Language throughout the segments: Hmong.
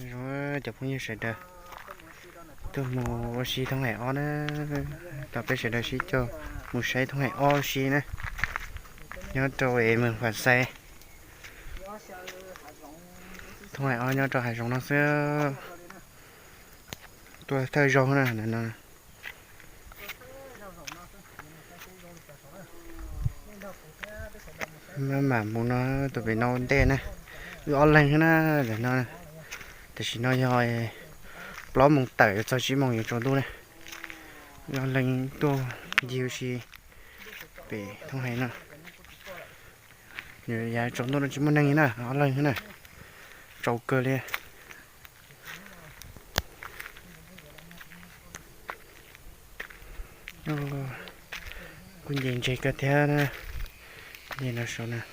Zoo cov phooj ywg sawv daws, tuaj mus ua si thoob haim ob na, tom peb sawv daws sib cog mus saib thoob haim ob si na, nyob rau es Meeg Fam Xais. Thoob haim ob nyob rau hav zoov no xwb, tuaj thawj zaug na no. Maj mam mus no, tus pem no ua ntej na, wb ob leeg xwb na, ntawm no. Tam sim no yog plaub moos tawm yuav txog tsib moos yuav tsaus ntuj na, wb ob leeg tuaj ncig ua si pem thoob haim no. Yav tsaus ntuj no tsis muaj neeg li na, ob leeg xwb na, tsaus kawg li. Kuj nce ntses kawg thiab na, nce no saum na.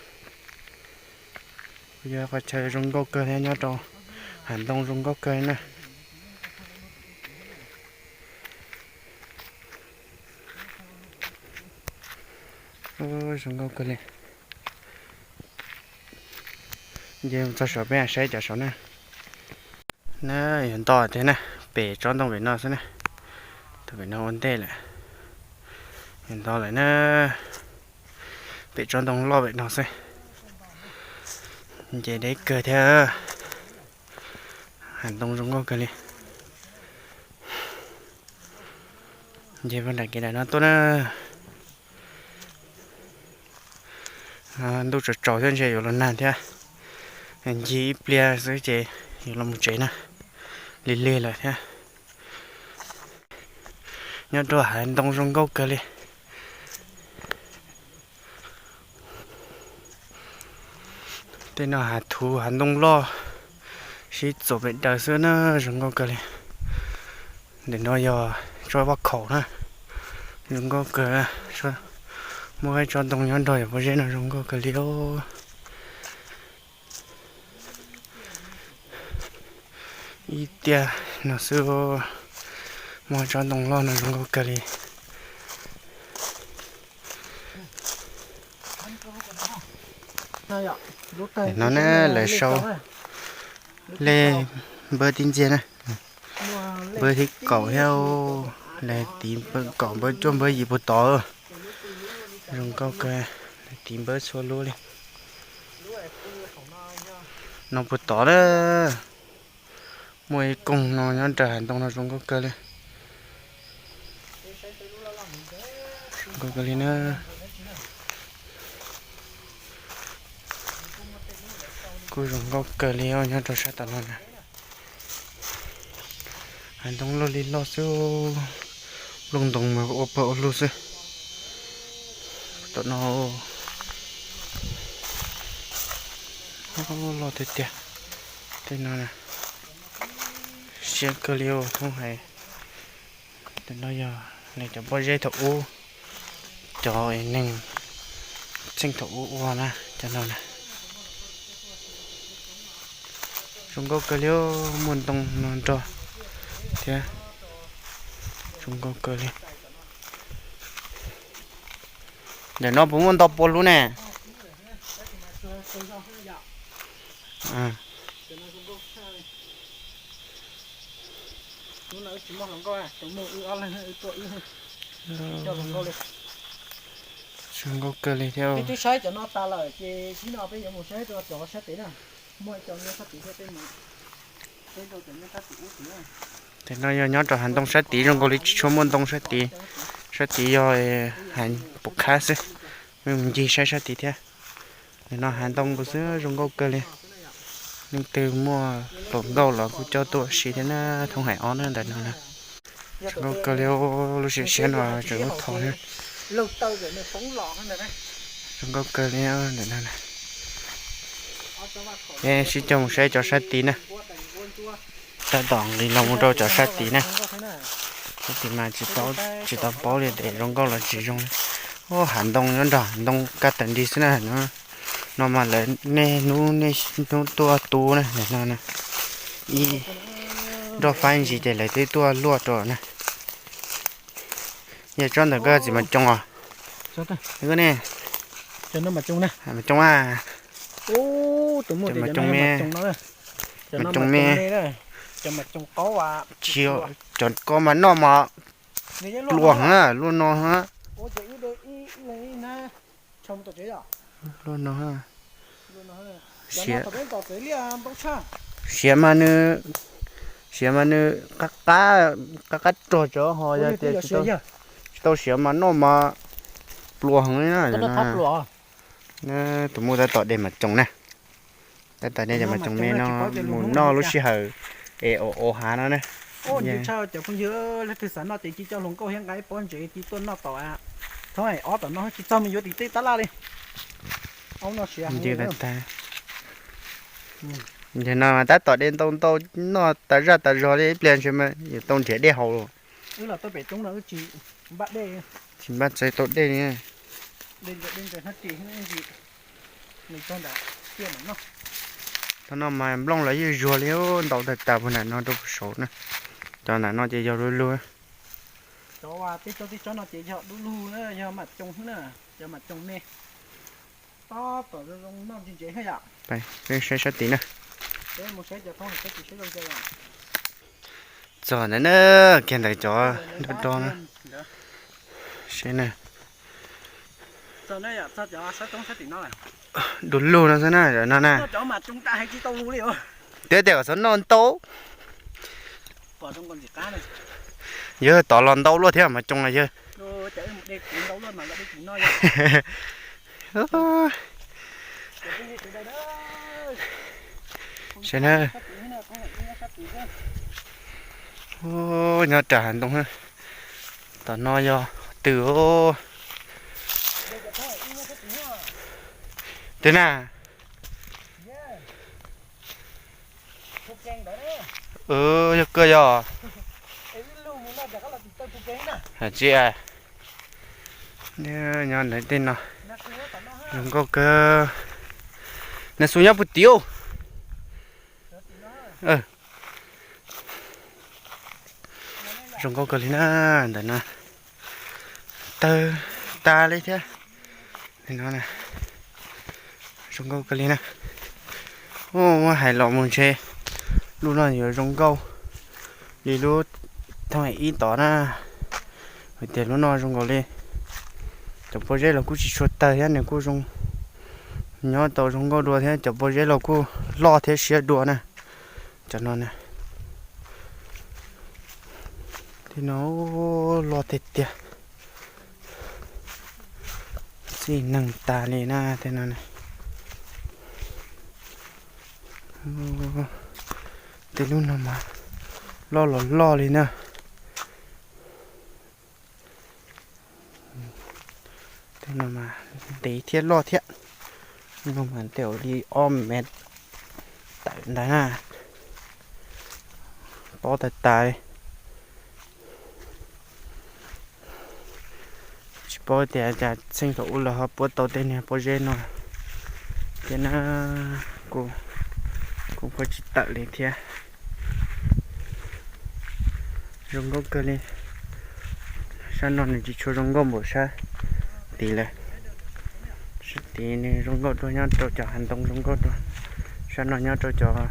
Kuj yog qhov chaw zoo nkauj kawg thiab, nyob rau hav ntoo zoo nkauj kawg na. Zoo nkauj kawg li. Nce txog saum peb saib cov saum na. Na, yuav nto tiag na, pem tsob ntoo pem no xwb na. Tus pem no ua ntej lawm, yuav nto lawm na. Pem tsob ntoo loj pem no xwb. Nce deb kawg thiab, hav ntoo zoo nkauj kawg li. Nce puag nram kev nram no tuaj na. Ntuj tsaus tsaus thiab ntshe yuav los nag thiab. Ncig ib pliag xwb ces yuav los mus tsev na, lig lig lawm thiab. Nyob rau hav ntoo zoo nkauj kawg li. Tej no hav thuv hav ntoo loj, sib txuas pem daws xwb na, zoo nkauj kawg li. Ntawm no yog tsob vaj khaum na, zoo nkauj kawg. Muaj ib tsob ntoo nyob nrog yog pob zeb no zoo nkauj kawg li os. Ib tiaj no xwb, muaj tsob ntoo loj no zoo nkauj kawg li. No na, lawv sau lej npawb tib ntxiag na, npawb thib kaum thiab, lawv tiv npawb kaum npawb cuaj npawb yim puag tod. Zoo nkauj kawg, lawv tiv npawb txhua lub li. No puag tod na, muaj ib koog no nyob nram hav ntoo no zoo nkauj kawg li. Zoo nkauj kawg li na. Kuj zoo nkauj kawg li os, nyob rau sab tom no na. Hav ntoo loj li loj xwb, nplooj ntoo mas ua pawg ua lug xwb. Tom no loj tiag tiag. Tej no siab kawg li os thoob hais. Tam no yog lawv cov pob zeb thaum ub, cov neeg txheej thaum ub ua na, cov no na. Zoo nkauj kawg li, muaj ntoo no nrog thiab. Zoo nkauj kawg li. Ntawm no puas muaj nto pua lub ne? Zoo nkauj kawg li thiab. Peb twb saib cov no tas lawm ces tib no peb yuav mus saib rau cov sab tid na. Muaj cov nyob sab tid thiab peb mus. Peb rau cov nyob sab tid ub tid. Tam no yog nyob rau hav ntoo sab tid, zoo nkaus li tsis tshua muaj ntoo sab tid. Sab tid yog hav pum khab xwb. Peb mus ncig saib sab tid thiab. Nim no hav ntoo nkaus xwb, zoo nkauj kawg li. Leej twg muaj hluas nkauj los kuj coj tuaj ua si thiab na, thoob hais ob na ntawm no na. Zoo nkauj kawg li, lub siab siab no tseem lub thom na. Zoo nkauj kawg li ntawm no na. Es sib cog mus saib cov sab tid na. Tab tom nqis los mus rau cov sab tid na. Sab tid mas tsis tau paub li tias zoo nkauj los tsis zoo li. Ub, hav ntoo nyob nrog hav ntoo kaj tawm nti xwb na. No mas lawv niaj hnub niaj hnub tuaj tu na, ntawm no na. Ib nroj faib ntsis ces lawv twb tuaj luaj rau na. Yog tsob ntawm koj txiv mas coo os. Ne, mas coo a. Tus mas coo me. Mas coos me, tsis, cov ko mas noj mas pluas heev na, luaj no heev. Luaj no, siav, siav mas nws, siav mas nws qab qab, qab qab rog cov ho yog tias tsis tau siav mas noj mas pluas heev li na. Tus muaj tab tom de mas coos na. Tab tom de cov mas coos me no mus noj lub sij hawm es o o hav no na. Cov phooj ywg, leej twg xav noj ces cia coj hluas nkauj thiab nqa ib pob ntsev cia tuaj noj tom, thoob ob tom no tsis txog mus yuav tim tej tab laj li. Ntawm no tab tom de ntau ntau, noj tas zaj tas zog li ib pliag ntshe yuav tau nrhiav dej haus los. Tsis npaj txais tau dej li. Thaum no mas nplooj los yeej zuag li, ntau tag tas puag nram no rau puag saud na. Cov nram no ces yog lug lug. Peb saib sab tid na. Txog ntawd na, kiag ntawd cov do do na. Seb na. Dua lug no xwb na, no na. Twb tias kom txhob noj ntau. Yawg tod los ntau luaj thiab mas coos na yawg. Seb na. Nyob rau hav ntoo, tom no yog twg? Twg na? Yog kawg yog. Tsis, nyob ntawm tej no zoo nkauj kawg. Nas xus nyob puag tim. Zoo nkauj kawg li na, ntawm no tawg tas li thiab. No zoo nkauj kawg li na. Muab hais los mus ntshe lub no yuav zoo nkauj li lub thoob ib tod na. Hais tias lub no zoo nkaus li cov pob zeb los kuj tsis tshua tawg thiab, nws kuj zoo, nyob tau zoo nkauj dua thiab, cov pob zeb los kuj loj thiab siab dua na. Cov no na, tej no loj tiag tiag, txij neeg tas li na tej no. Tej lub no mas loj los loj li na. Tej no mas ntev thiab loj thiab. No mas tej li ob mev tawm ntawd na. Pob tas tas li. Tsis paub tias cas txheej thaum ub lawv ho puab tau tej niag pob zeb no thiab na. Kuj, kuj puab tsis tawm li thiab. Zoo nkauj kawg li. Sab no nws tsis tshua zoo nkauj npaum sab tid lawm. Sab tid nws zoo nkauj dua nyob rau cov hav ntoo zoo nkauj dua. Sab no nyob rau cov me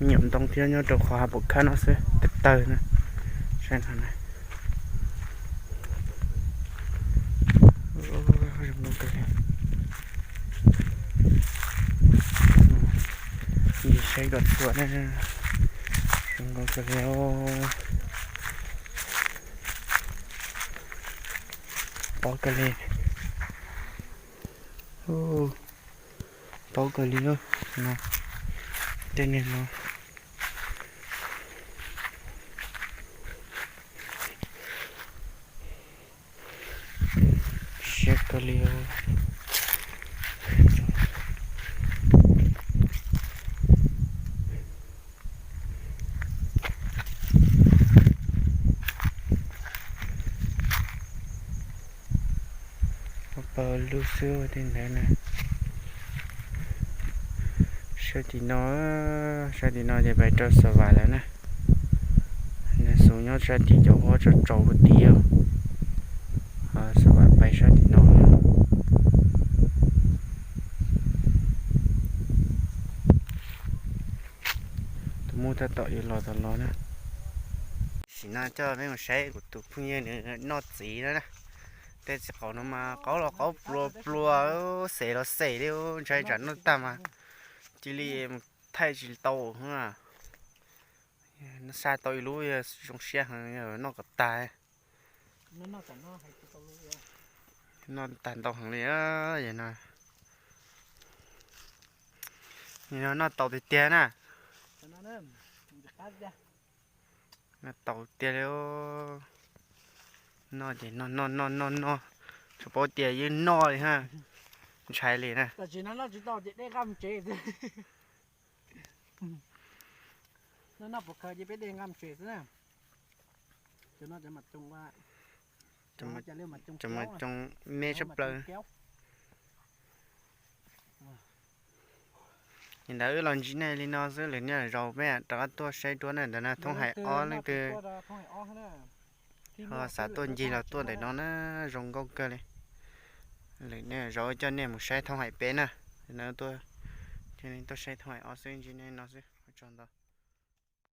nyuam ntoo thiab nyob rau qhov hav pum khab no xwb, tawg tawg na. Sab no na. Zoo nkauj kawg li. Saib kom txhua na. Zoo nkauj kawg li. Pob kawg li. Pob kawg li no. Tej niag no siab kawg li. Pawg lug xwb tej ntawd na. Sab tim no, sab tim no ces pais rau Xa Vam lawm na. Nas xus nyob sab tim cov huab tsaus tsaus huv tid. Xa Vam pais sab tim no. Tab tom yuav los tau los na. Tam sim no coj peb mus saib kuv tus phooj ywg nws noj txiv na. Tej txiv qaub no mas qaub los qaub pluas pluas, xes los xes li, ntshai tsam noj tag mas cia li mus thaij tsis tau. Noj xa tau ib lub yog zoo siab heev, noj kom tag. Noj tag ntau heev li. No, no noj tau tiag tiag na. Noj tau tiag li. Noj ces noj noj noj noj noj, tsis paub tias yeej noj li ha. Ntshai li na. Cov mas coob me tshaj plaws. Li ntawd wb los ntsib nej li no xwb, lwm niaj lwm zaus peb rov qab tuaj saib duab na. Ntawm no thoob hais ob leej twg ho xav tuaj ncig los tuaj ntawm no na, zoo nkauj kawg li. Lwm niaj lwm zaus coj nej mus saib thoob hais peb na. Ntawm no tuaj, tuaj saib thoob hais ob xwb, ntsib nej no xwb, ua tsaug ntau.